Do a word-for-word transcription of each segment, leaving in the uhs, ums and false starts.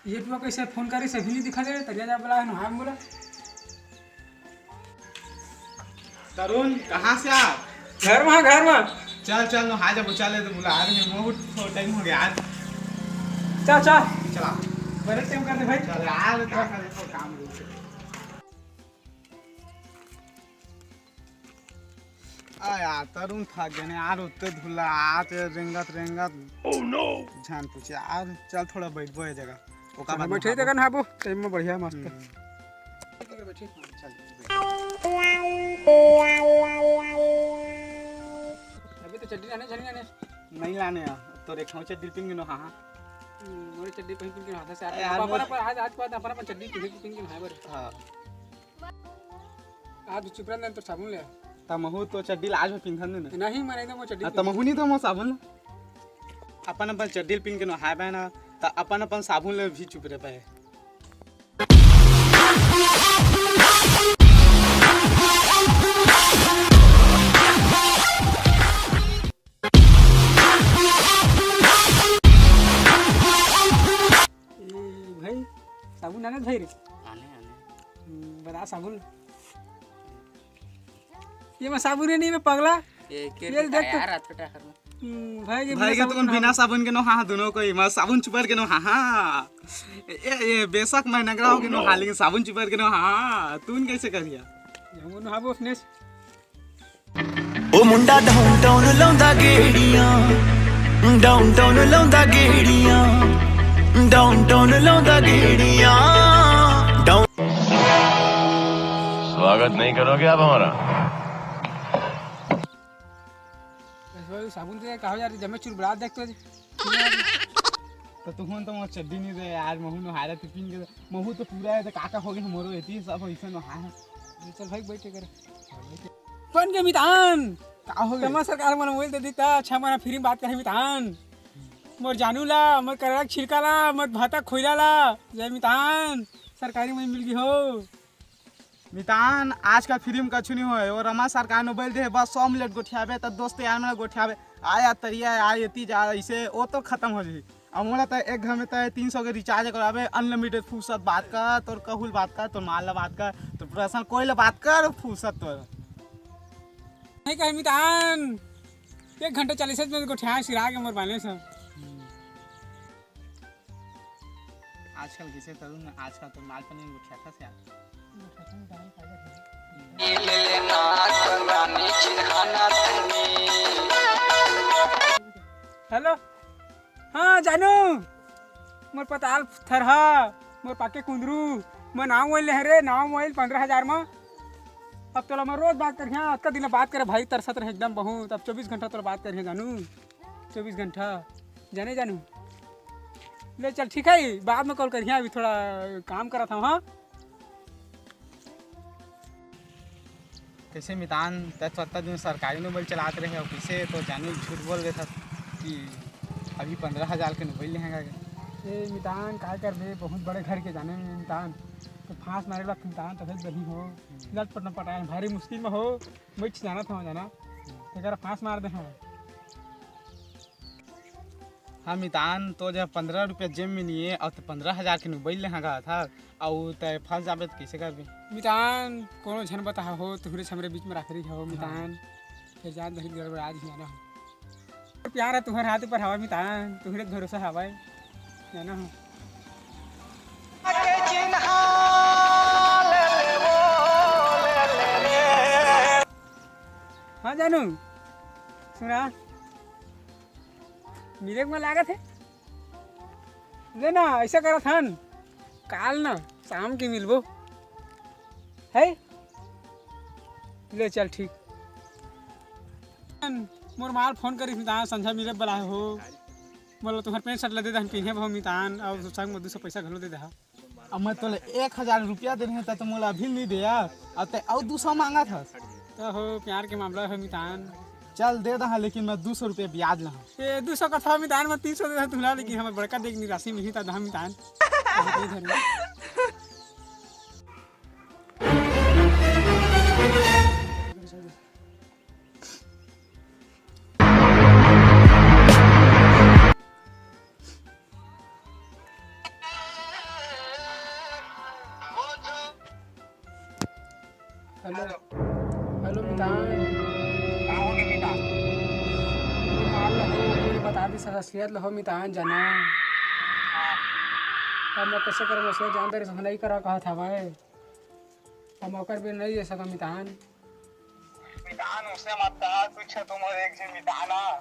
ये टुआ कैसे फोन करे, सभी नहीं दिखा दे, तरिया जा बोला है, नहाए बोला। तरुण, कहाँ से आ? घर में, घर में। चल, चल, नहा जा, बुचा ले तो बुला रहे हैं, बहुत टाइम हो गया आज। चल, चल। चला। बड़े टाइम कर दे भाई। चल यार, इतना सारे तो काम हो गया। आ यार, तरुण थक गए यार, उत्ते धुला आज रेंगत, रेंगत। Oh no! जान पूछे यार, चल थोड़ा बैठबो ये जगह। ओका बाद बैठे नहाबो। जगह नहाबो, टाइम में बढ़िया मस्त। हम्म। चल, बैठ। अभी तो चड्डी लाने, चड्डी लाने। नहीं लाने यार, तो रेखा चड्डी पिन के नो, हाँ, हाँ। हम्म, मोरे चड्डी पहन, पहन के नहाथे से अरे यार, अपन, मोर अपन, आज, आज के बाद अपन, अपन चड्डी पहन, पहन के नहाए बर। हाँ। आज चुपरन देन तो साबुन ले। त महू तो चड्डी ला आज में पिंधन देना। नहीं, मैं नहीं तो मोर चड्डी हाँ, त महू नहीं तो मोर साबुन ला। अपन, अपन चड्डी ल पिन के नहाए बे ना, त अपन, अपन साबुन ले भी चुप रह पाए। ए भाई, साबुन आने भाई रे। आने, आने। हम्म, बता साबुन। ये मैं साबुन ही नहीं, मैं पगला। ये के ये देख तो। यार, हाथ पे टाकर में। हम्म, भाई के भाई बिना के साबुन तुमन ना बिना साबुन के नो हाँ, दोनों कोई मैं साबुन चुपर के नो हाँ, हाँ। ये, ये बेशक मैं नगरा हो के नो हाँ, लेकिन साबुन चुपर के नो हाँ, तू कैसे कर गया? ये वो नहाबो फिनिश। ओ मुंडा डाउनटाउन लाउंदा गेड़ियां, डाउनटाउन लाउंदा गेड़ियां, डाउनटाउन लाउंदा गेड़ियां, डाउन। स्वागत नहीं करोगे आप हमारा? बस भाई, साबुन से कहा यार, जमे चुरबुरा देख तो। तो तुहन तो मोर चड्डी नहीं दे यार, महू नहारा तो पिन के, महू तो पूरा है, तो काका हो गए मोरो एती सब ऐसे नहाए। चल भाई, बैठे कर। कौन के मितान? का हो गए? तमा सरकार मन मोबाइल दे दी ता, अच्छा मना फ्री में बात करे मितान। मोर जानू ला, मोर करड़ा के छिलका ला, मोर भाता खोइला ला, जय मितान, सरकारी में मिल गई हो। मितान, आजकल फ्री में कछु नहीं होए। वो रमा सरकार ने बोल दे, बस सौ मिनट गोठियाबे, त दोस्त यार मन गोठियाबे, आया तरिया, आ एती जा, इसे वो तो खत्म हो जाही। अब मोला त एक घर में त तीन सौ के रिचार्ज कराबे, अनलिमिटेड फुर्सत बात कर, तोर कहूल बात कर, तोर माल ला बात कर, तोर प्रसन्न कोई ला बात कर, फुर्सत तोर। नहीं कहे मितान, एक घंटा चालीस में गोठिया सिरा के मोर बैलेंस है। आजकल किसे तरुण, आजकल तो माल पनीर गोठिया था से। हेलो, हाँ जानू, मोर पताल थरहा, मोर पाके कुंदरू, मैं नाव मोबाइल ले हरे, नाव मोबाइल पंद्रह हजार में। अब तोला मैं रोज बात करिहा, अतका दिन ले बात करे भाई, तरसत रहे एकदम बहुत। अब चौबीस घंटा तोला बात करिहा जानू, चौबीस घंटा, जाने जानू। ले चल ठीक है, बाद में कॉल करिहा, अभी थोड़ा काम करत हूँ। हाँ। कैसे मितान, तै तो अत्ता दिन सरकारी नोबल चलात रहे हो, कैसे तो जानू झूठ बोल देथस कि अभी पंद्रह हजार के नोबल लेहेंगा के? ए मितान, काय करबे, बहुत बड़े घर के जाने में मितान, तो फांस मारे ला मितान, तबे बनी हो, लट पटना पटाए, भारी मुश्किल में हो, मैं जाना था जाना, तेरा फांस मार दे हम। हाँ मितान, तो जब पंद्रह रुपया जेब में नहीं है और तो पंद्रह हजार के नोबल लेहेंगा था, अउ तै फंस जाबे त कइसे करबे? मितान, कोनो झन बताहा हो, तुहरे हमरे बीच में राखरी हो मितान। हाँ। फिर जान दही गड़बड़ा जी जाना हो। प्यार है तुहर हाथ ऊपर हवा मितान, तुहरे भरोसा हवा है, जाना हो। हाँ जानू, सुना। मिले के मन लागत हे। ले ना, ऐसा करत हन, काल ना शाम के मिलबो, है? ले चल, ठीक। मोर माल फोन करिस मितान, संझा मिले बलाए हो। बोलो, तुम्हार पैंट शर्ट ला दे दहन, पिन्हे बहु मितान, और संग में दू सौ पैसा घलो दे दहा। अब मैं तोले एक हजार रुपया दे रहे, त तो मोला अभी नहीं दे यार, अब ते अउ दू सौ मांगत हस। तो हो, प्यार के मामला हो मितान। चल दे दहा, लेकिन मैं दू सौ रुपया ब्याज लहा। ए, दू सौ कथा मितान, मैं तीन सौ दे दहा तुला, लेकिन हमर बड़का देख निराशी मिही ता दहा मितान। हेलो। हेलो मितान। का हो गे मितान? ये मान लो, वो मुझे बता दी ससलियत लो हो मितान जना। हाँ। अब मैं कैसे करूँ, मैं सोच जानते रहे, नहीं करा कहा था भाई। अब मौका भी नहीं दे सका मितान। मितान उसे मत कहा, कुछ तुम एक झन मितान आ।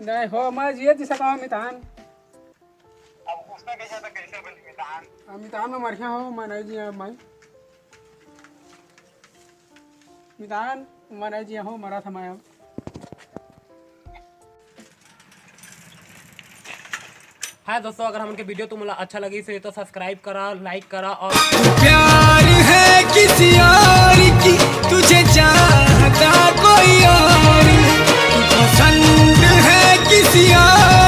नहीं हो, मैं जिए जी सका मितान। अब उसने कैसे तो कैसे बन मितान? अब मितान में मरिया हो, मैं नहीं जिया मैं। मितान, मैं नहीं जिया हो, मरा था मैं अब। हाय दोस्तों, अगर हमन के वीडियो तुमला अच्छा लगिस हे तो सब्सक्राइब करा, लाइक करा और प्यार है किसी और की, तुझे चाहता कोई और, तू पसंद है किसी और